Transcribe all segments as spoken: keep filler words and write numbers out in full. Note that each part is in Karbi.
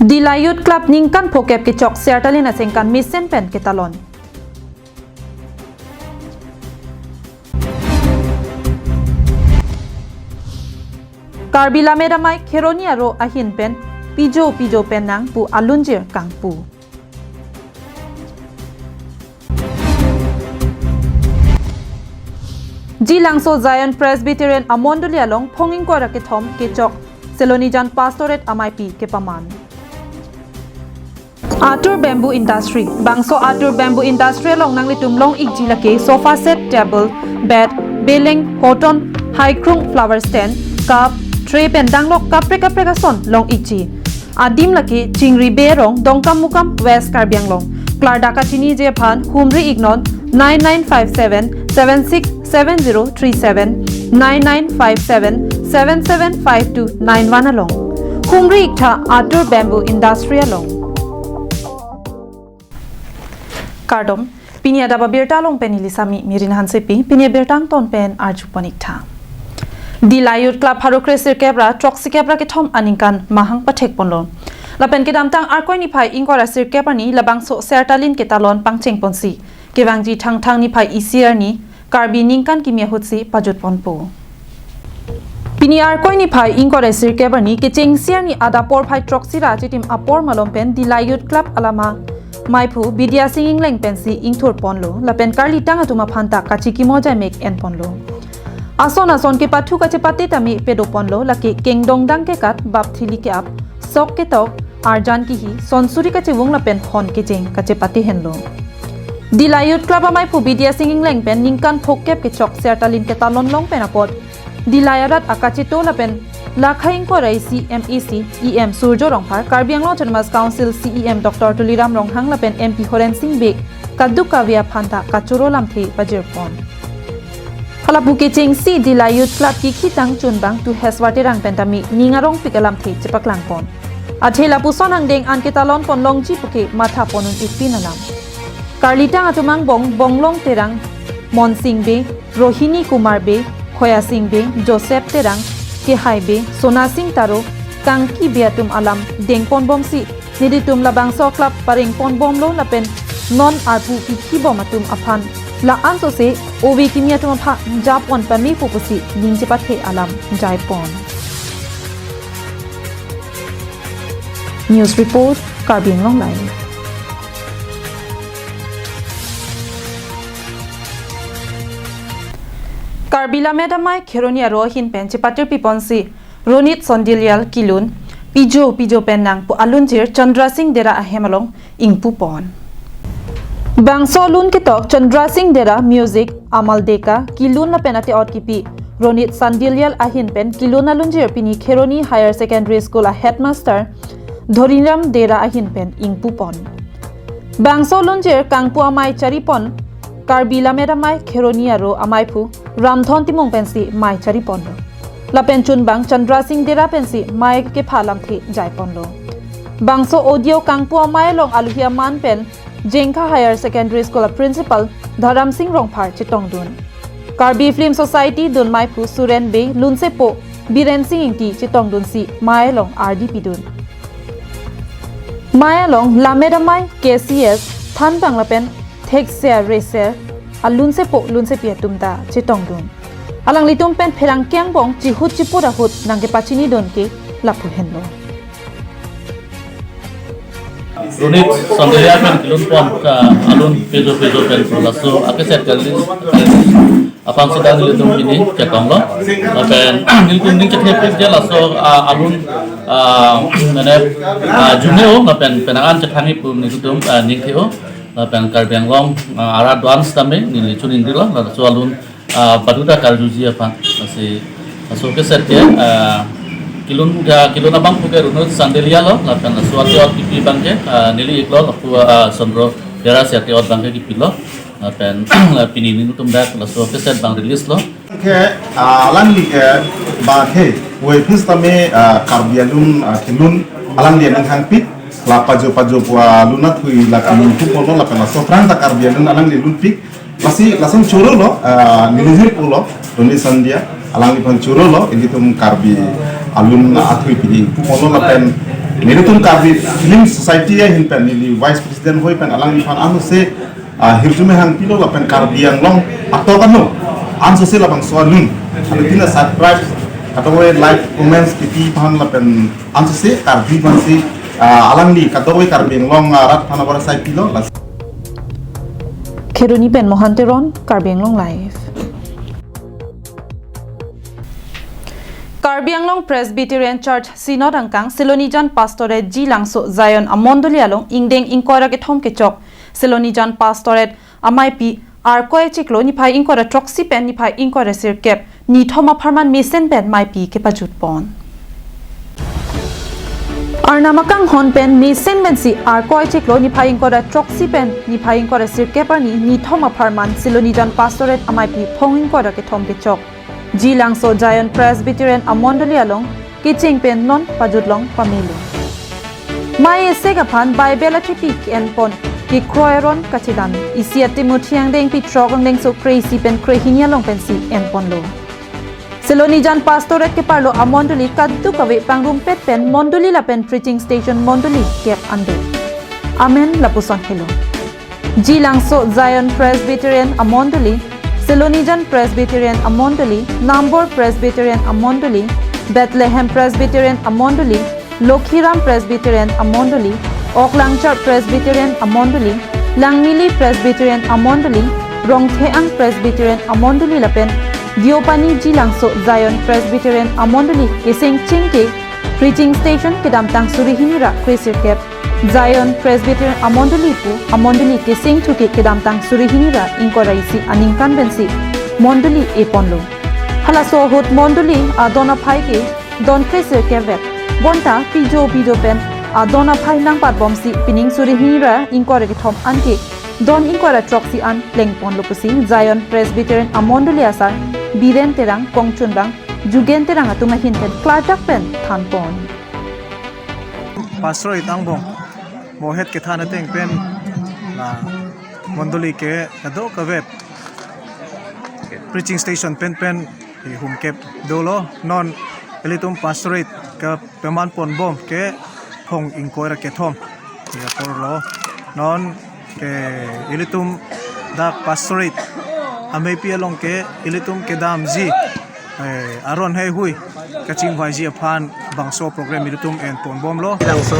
Dillai Youth Club ningkan phokep kechok Sertalin asengkan mesen pen ketalon. Karbi Lammet Amei Kheroni Aro ahin pen pijo pijo pen nang pu alunjir kangpu. Jilangso Zion Presbyterian amondoli along phongingkor akethom kechok Selonijan Pastorate ameipi kepaman. Atur Bamboo Industry. Bangso Atur Bamboo Industry along nanglitum long-ikji lake sofa set, table, bed, beleng, hoton, haikrung, flower stand, cup, tray pen danglok kaprek kaprek ason long-ikji. Adim lake Chingri Bey arong, Dongkamukam, West Karbi Anglong. Klardak kachiniji aphan humri-iknon nine nine five seven seven six seven zero three seven, nine nine five seven seven seven five two nine one along. Humri-iktha Atur Bamboo Industry along. Kardom, pini adap abirta along pen neli Sami Mirin Hansepi, pini abirta angton pen arjupon-iktha. Dillai Youth Club pharo kre sirkep ra throksi kep ra kethom aningkan mahang pathekponlo. Lapen kedamtang Arkoi niphai ingkoi ra sirkep arni labangso Sertalin ketalon pangchengponsi kevangji Thangthang niphai isi arni Karbi ningkan kimi ahutsi pajutponpo. Pini Arkoi niphai ingkoi ra sirkep arni kechengsi arni adap porphai throksi ra chitim apor malom pen Dillai Youth Club alama meiphu Bidya Sing Engleng pensi ingthurponlo, lapen karlitang atum aphanta kachikimo jaimek enponlo. Ason ason kepathu kachepate tame pedoponlo, lake kengdongdang kekat, bap thili ke-ap, sok ketok, arjan kihi, sonsuri kachevung lapen hon kejeng kachepate henlo. Dillai Youth Club ameiphu Bidya Sing Engleng pen ningkan phokep kechok Sertalin ketalon long pen apot Dillai arat akacheto lapen lakha ingkoi ra isi M A C E M Surjo Rongphar, Karbi Anglong Autonomous Council C E M Doctor Tuliram Ronghang lapen M P Horen Sing Bey kaduk kave aphanta kachoro lamthe pajirpon. Halapu kechengsi Dillai Youth Club kikhitang chunbang Tu Heswar Terang pen tame ning arongpik alamthe chepaklangpon. Athe lapuson angdeng an ketalonpon longji puke mathapon un-ikpin alam. Karlitang atum angbong Bonglong Terang, Monsing Bey, Rohini Kumar Bey, Khoya Sing Bey, Joseph Terang, Kehai Bey, Sona Sing Taro, Kangki Bey atum alam dengponbomsi nelitum labangso club parengponbomlo lapen non arpu kikhibom atum aphan la-an sose ove kimi atum aphan japon pamepo pusi ning chepathe alam jaipon. News report, Karbi Anglong Live. Karbi Lammet Amei Kheroni Aro ahin pen chepatirpiponsi Ronit Sondilial kilun pijo pijo pen nang pu alunjir Chandra Sing Dera ahem along ingpupon. Bangso alun ketok Chandra Sing Dera, music Amal Deka, kilun lapen ate-ot kipi Ronit Sondilial ahin pen kilun alunjir pini Kheroni Higher Secondary School a headmaster Dhoriram Dera ahin pen ingpupon. Bangso alunjir kangpu amei charipon Karbi Lammet Amei Kheroni Aro ameiphu Ramthon Timung pensi mei chariponlo. Lapen chunbang Chandra Sing Dera pensi mei kepha lamthe jaiponlo. Bangso audio kangpu amei along aluhi aman pen Jengkha Higher Secondary School a principal Dharam Sing Rongphar chetongdun. Karbi Film Society dunmeiphu Suren Bey, lunsepo Biren Sing Ingti chetongdunsi mei along ardi pidun. Mei along Lammet Amei, K C S, thanbang lapen thekser reser alunsepo lunsepi atum ta chetongdun. Alanglitum pen pherangke angbong chihut chiput ahut nangkepachinidun ke lapu henlo. Ronit Sondilial pen kilunpon, ah, alun pijo pijo pen pu laso akeset kali aphan sita nelitum pini chetonglo. Lapen nelitum ning chethe pik je laso, ah, alun, ah, mane, ah, jumeo lapen penang an chethangji pu nelitum, ah, ning theo. Lapen Karbi Anglong, ah, arat do-an sitame neli choningri lo, laso alun, ah, baduta karjuji aphan. Lasi laso keset ke, ah, kilun, ah, kilun abangphu ke Ronit Sondilial lo, lapen laso ate-ot kipi abangke, ah, neli-iklo, lapu, ah, Chandra Dera si ate-ot abangke kipilo. Lapen pini nelitum dak laso keset abang release lo. Ke, ah, alangli ke ba ke, we phis tame, ah, Karbi alun, ah, kilun, alangli aning hangpik, la pajo pajo pu alun athui la kami ingpuponlo lapen laso aphrang ta Karbi alun alangli lunpik, lasi lason chorolo, ah, nilihir pulo, Ronit Sondilial, alangliphan chorolo, ilitum Karbi alun athui pini ingpuponlo lapen Nelitum Karbi Film Society ahin pen neli Vice President hoi pen alangliphan ansose, ah, hirjume hangpilo lapen Karbi Anglong atok ano ansose labangso alun, ano tina subscribe, kadokave like, comments kipi aphan lapen ansose Karbi aphansi, ah, alangli kadokave Karbi Anglong, ah, rat aphan abar sai pilo las. Kheroni pen Mohan Teron, Karbi Anglong Live. Karbi Anglong Presbyterian Church Synod angkang Silonijan Pastorate Jilangso Zion amondoli along ingdeng ingkoi ra kethom kechok Silonijan Pastorate amaipi Arkoi achiklo niphai ingkoi ra throksi pen niphai ingkoi ra sirkep nithom apharman mesen pen maipi kepajut pon. Arnam akanghon pen mesen pensi Arkoi achiklo niphai ingkoi ra throksi pen niphai ingkoi ra sirkep arni nithom apharman Silonijan Pastorate amaipi phong ingkoi ra kethom kechok Jilangso Zion Presbyterian amondoli along kecheng pen non pajutlong pamelo. Mai esek aphan Bible athepi ke-enpon kekroi aron kachedam isi a-Timothy angdengpi throk angdengso kre-isi pen kre-hini along pensi enponlo. Silonijan Pastorate keparlo amondoli kadokave pangrumpet pen mondoli lapen preaching station mondoli kep ande. Amen lapuson helo. Jilangso Zion Presbyterian amondoli, Silonijan Presbyterian amondoli, Nambor Presbyterian amondoli, Bethlehem Presbyterian amondoli, Lokhiram Presbyterian amondoli, Oklangchar Presbyterian amondoli, Langmili Presbyterian amondoli, Rongtheang Presbyterian amondoli lapen Deopani Jilangso Zion Presbyterian amondoli keseng chingke preaching station kedamtang suri hini ra kre-sirkep Zion Presbyterian amondoli pu amondoli kesengthu ke kedamtang suri hini ra ingkoi ra isi aningkan pensi mondoli eponlo. Halaso ahut mondoli adon aphai ke don kre-sirkep vet. Bonta pijo pijo pen adon aphai nangpatbomsi pining suri hini ra ingkoi ra kethom anke don ingkoi ra throksi an plengponlo pusi Zion Presbyterian amondoli asar Biren Terang, Kongchunbang Jugen Terang atum ahin pen klardak pen thanpon. Pastor Itang Bong, mohet kethan ateng pen la mondoli ke kadokave preaching station pen pen ihum kep dolo. Non ilitum pastorate ke peman ponbom ke phong ingkoi ra kethom. Ya porlo. Non ke ilitum dak pastorate ameipi along ke ilitum kedamji, eh, aron heihui kachingvaiji aphan bangso program ilitum enponbomlo. Jilangso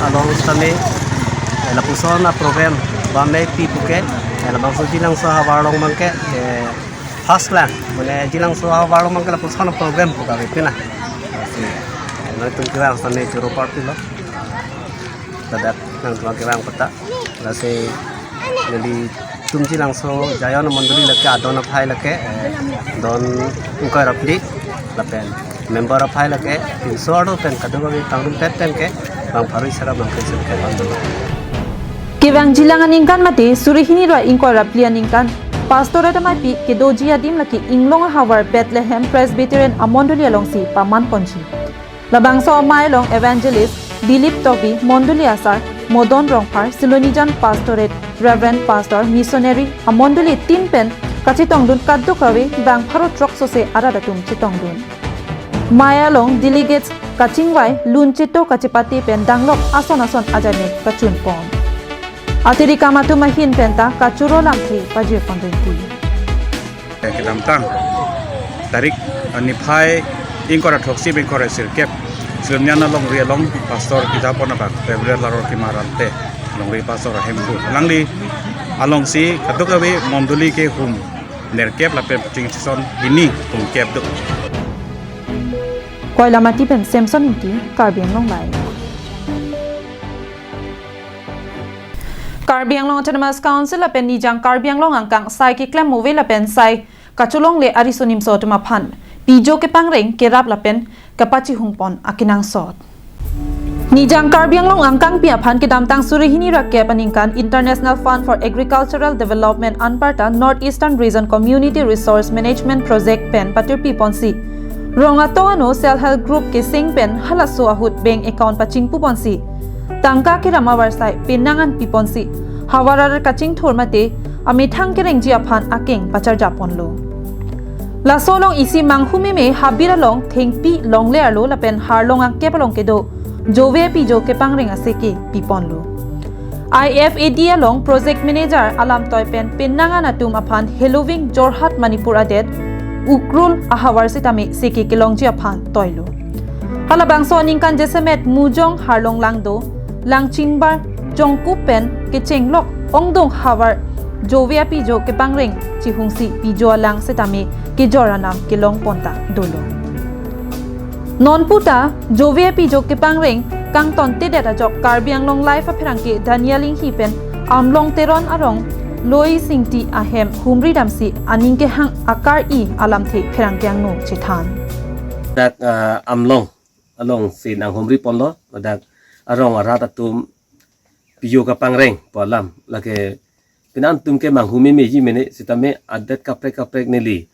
along sitame, eh, lapuson aprogram bameipi puke, eh, labangso Jilangso ahavar along abangke, eh, first lang, mane Jilangso ahavar along abangke lapuson aprogram pu kave pina. Si, eh, nelitum kevang sitame choro parpilo. Ladak nangtum kevang peta. Lasi nelitum Jilangso Zion mondoli lake adon aphai lake, eh, don ingkoi ra phli lapen member aphai lake pinso arlo pen kadokave pangrumpet pen ke bang pharo isi ra bang kre-sirkep an dolo. Kevangjilang aningkan mate suri hini ra ingkoi ra phli aningkan Pastorate amaipi kedoji adim lake Inglong ahavar Bethlehem Presbyterian amondoli alongsi paman ponji. Labangso amei along Evangelist Dilip Tokbi, mondoli asar Modon Rongphar, Silonijan Pastorate Reverend Pastor Missionary amondoli tin pen kachetongdun kadokave bang pharo throksi arat atum chetongdun. Mei along delegates kachingvai lun cheto kachepate pen danglok ason ason ajanek kachunpon. Atiri kam atum ahin penta kachoro lamthe pajirpon rinti. Kedamtang tarik, eh, niphai ingkoi ra throksi pen ingkoi ra sirkep Silonijan alongri along Pastor kejapon abang Reverend Laror Kimar Rante, alongri Pastor ahemphu. Alangli alongsi kadokave mondoli kehum nerkep lapen preaching station hini hum kep do. Koilamati pen Samson Ingti, Karbi Anglong Live. Karbi Anglong Autonomous Council lapen Nijang Karbi Anglong angkang sai keklem ove lapen sai kacholongle ariso nimso atum aphan pijo kepangreng kerap lapen kapachihungpon akenangsot. Nijang Karbi Anglong angkangpi aphan kedamtang suri hini ra kep aningkan International Fund for Agricultural Development anparta North Eastern Region Community Resource Management Project pen patirpi ponsi rong atong ano Self Help Group keseng pen halaso ahut bank account pachingpu ponsi tangka keram avarsai penang an piponsi havar arat kachingthur mate amethang kerengji aphan akeng pacharjap ponlo. Laso along isi manghumeme habir along thengpi longle arlo lapen harlong angkep along kedo Jove apijo kepangreng aseke piponlo. I F A D along project manager alamtoi pen penang an atum aphan Heloving Jorhat Manipur adet Ukhrul ahavar sitame seke kelongji aphan toilo. Halabangso aningkan jasemet Mujong Harlong Langdo, Langchingbar Jongkup pen kechenglok ongdung havar Jove apijo kepangreng chihungsi pijo alang sitame kejor anam kelong ponta dolo. Non puta Jove apijo kepangreng kangtontedet ajok Karbi Anglong Live apherangke Daniel Inghi pen Amlong Teron arong Loi Singti ahem humri damsi aning kehang akar-i alamthe pherangke angno chethan. Dak, ah, Amlong alongsi nanghumri ponlo, ladak arong arat atum pijo kepangreng pu alam, lake penang atum ke manghumri meji mene sitame adet kaprek kaprek neli,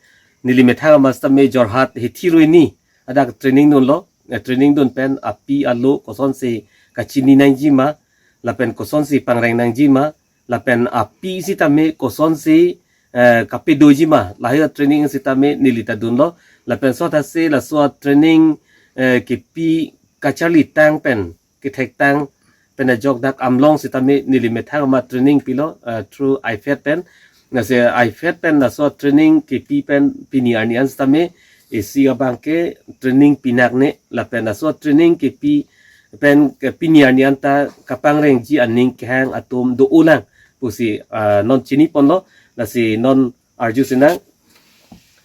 neli methang ama sitame Jorhat hithi ruini adak training dunlo, eh, training dun pen api alo kosonsi kachini nangji ma, lapen kosonsi pangreng nangji ma, lapen api sitame kosonsi, eh, kapedoji ma, lahai training sitame neli ta dunlo, lapen sot ase laso training, eh, kepi kacharli tang pen kethektang pen ajok dak Amlong sitame neli methang ama training pilo, eh, through I F A D pen. Lasi I F A D pen laso training kepi pen pini arni an sitame isi abang ke training pinak ne, lapen laso training kepi pen ke pini arni an ta kapangrengji aning kehang atum do-olang pusi, ah, non chini ponlo, lasi non arju sinang,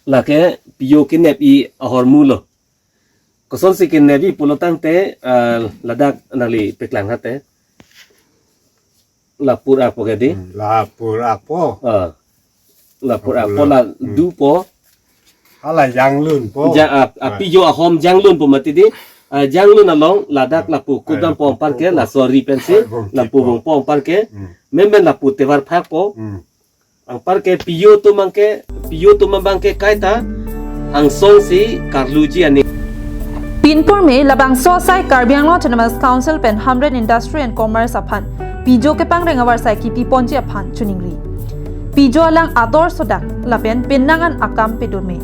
lake pijo kenep-i ahormu lo. Kosonsi kenep-i pulo tangte, ah, ladak nangli peklang hate. Lapur akpo ke di? Hmm, lapur akpo. Ah. Lapur akpo la, hmm, dupo. Hala janglunpo. Ja, ah, ah, pijo ahom janglunpo mati di. Ah, janglun along ladak lapu kudam po ampar ke, la sorry pensi, lapu bong po ampar ke. Hmm. Memen lapu tevar phak po. Hmm. Ampar ke pijo atum abang ke, pijo atum abang ke kaita angsong si karluji ani. Pinpur me labangso asai Karbi Anglong Autonomous Council pen Hamren Industry and Commerce aphan pijo kepangreng avarsai kipi ponji aphan choningri. Pijo alang ador sodak lapen penang an akam pedun me.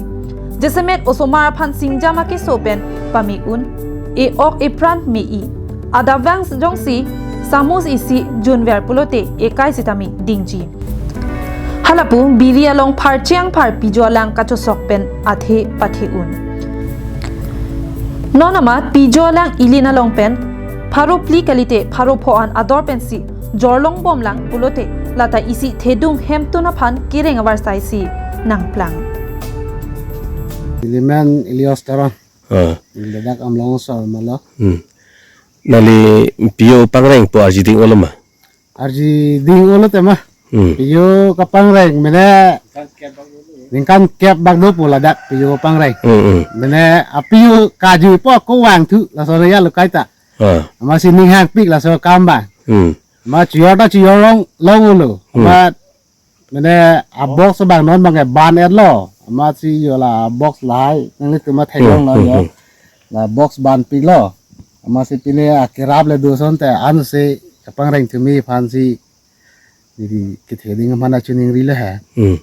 Jasemet osomar aphan singjam akeso pen pame un, e-ok epran me-i. Adap vang jongsi samus isi junver pulote ekai sitame dingji. Halapu biri along pharcheng phar pijo alang kachosok pen athe pathe un. Non amat pijo alang ilin along pen pharo phli kalite pharo pho an ador pensi jorlong bomlang pulote lata isi thedung hemtun aphan kereng avarsai si nangplang. Ilimen Elias Teron. Ah. Ladak Amlong asor malo. Hmm. Nangli pijo pangreng po arji ding-olo ma? Arji ding-olo tema. Hmm. Pijo kapangreng mene ningkan kep bak dopo ladak pijo kapangreng. Hmm, hmm. Mene apijo kaju po ko vangthu laso ya lo kaita. Ah. Amatsi ning hangpik laso akam abang. Hmm. Amat chojor ta chojor long, long-olo. Hmm. Amat mene abox abang non abang ke ban-etlo. Amatsi jo la box lahai nanglitum athek longlo jo. Hmm, hmm. La box banpiklo. Amatsi pine akerap le do asonte ansi kapangreng thumi aphansi. Jadi kethe ding aphan choningri le ha. Hmm.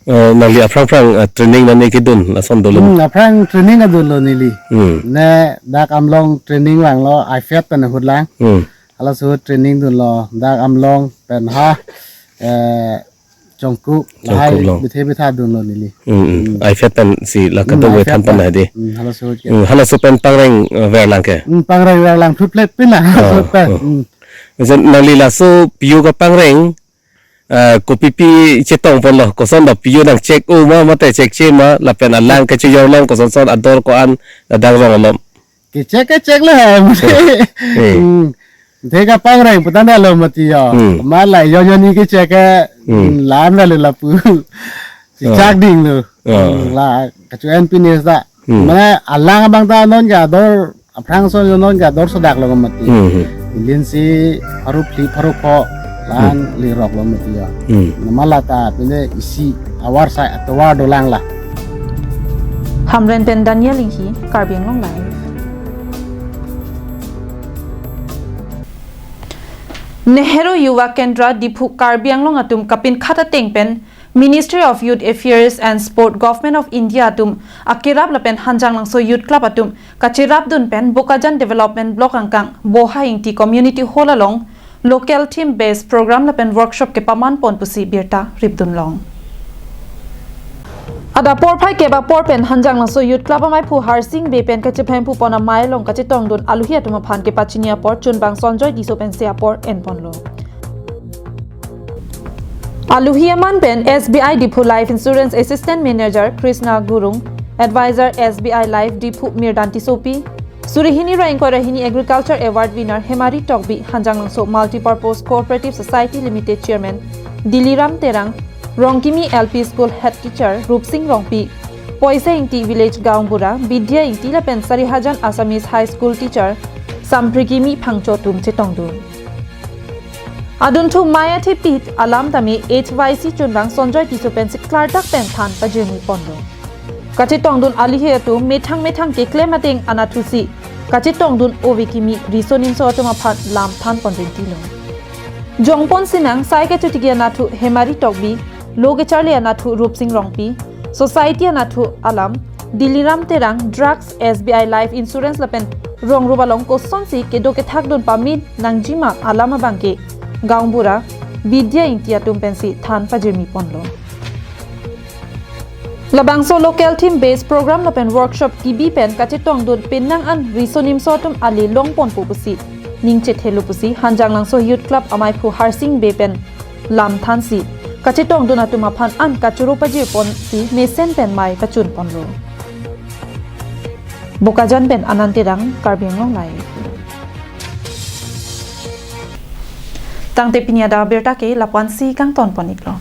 Eh, nangli aphrang phrang, eh, training nangli kedun lason dolo. Hmm, aphrang training adunlo neli. Hmm. Ne dak Amlong training vanglo, I F A D pen ahut lang. Hmm. Halaso training dunlo, dak Amlong pen ha, eh, Jongkup, Jongkup lahai long. Bithe bitha dunlo neli. Hmm, hmm. Hmm. I F A D pensi la, hmm, kadokave I F A D than pen pen. Lahai di. Hmm, halaso ke. Hmm, halaso pen pangreng, eh, verlang ke. Hmm, pangreng verlang thut plet pin la. Ah, halaso pen. Oh. Hmm. Isen nangli laso pijo kapangreng, eh, kopipi chetong ponlo, koson do pijo nang check-o ma, mate check-che ma, lapen alang kachojor long, koson son ador ko-an, adang rong alom. Kechek kechek le ha. Eh. Hmm. Te kapangreng putang dalo mati jo. Hmm. Amat la jo jo ni kechek ke, hmm, hmm, lam dalo lapu. Si, ah, chak dinglo. Ah. Hmm, la kachu-en pinis ta. Hmm. Mane alang abang ta non ke ador aphrang ason non ke ador sodak lo mati. Hmm, hmm. Ilinsi pharo phli pharo pho lan, hmm, lirok lo mati jo. Hmm. Amat lata pine isi avarsai atovar dolang la. Hamren pen Daniel Inghi, Karbi Anglong Live. Nehru Yuva Kendra Diphu Karbi Anglong atum kapinkhat ateng pen Ministry of Youth Affairs and Sport, Government of India atum akerap lapen Hanjanglangso Youth Club atum kacherapdun pen Bokajan Development Block angkang Boha Ingti Community Hall along local theme based program lapen workshop kepaman pon pusi birta ripdun long. Adap porphai kep apor pen Hanjanglangso Youth Club amaiphu Harsing Bey pen kachephamphu pon amei along kachetongdun aluhi atum aphan kepachini apor chunbang Sonjoy Tisso pensi apor enponlo. Aluhi aman pen S B I Diphu Life Insurance Assistant Manager Krishna Gurung, Advisor S B I Life Diphu Mirdan Tissopi, suri hini ra ingkoi ra hini Agriculture Award winner Hemari Tokbi, Hanjanglangso Multipurpose Cooperative Society Limited Chairman Diliram Terang, Rongkimi L P School Head Teacher Rupsing Rongpi, Poisa Ingti Village Gaonbura, Bidya Ingti lapen Sarihajan Assamese High School Teacher Samprikimi Phangcho atum chetongdun. Adunthu mei athepit alam tame H Y C chunbang Sonjoy Tisso pensi klardak pen than pajirmi ponlo. Kachetongdun aluhi atum methang methang keklem ateng anatthu si kachetongdun ove kimi riso nimso atum aphan lam than pon rinti lo. Jongpon sinang sai kachotiki anatthu Hemari Tokbi, lo kecharli anatthu Rupsing Rongpi, society anatthu alam Diliram Terang, drugs, S B I Life Insurance lapen rong rup along kosonsi kedo kethakdun pame nangjima alam abangke Gaonbura, Bidya Ingti atum pensi than pajirmi ponlo. Labangso local theme based program lapen workshop kibi pen kachetongdun penang an riso nimso atum ale long ponpo pusi ning chethelo pusi Hanjanglangso Youth Club amaiphu Harsing Bey pen lam thansi kachetongdun atum aphan an kachoro pajir ponsi mesen pen mei pachun ponlo. Bokajan pen Anand Terang, Karbi Anglong Live. Tangte pini adap abirta ke lapu-ansi kangton pon iklo.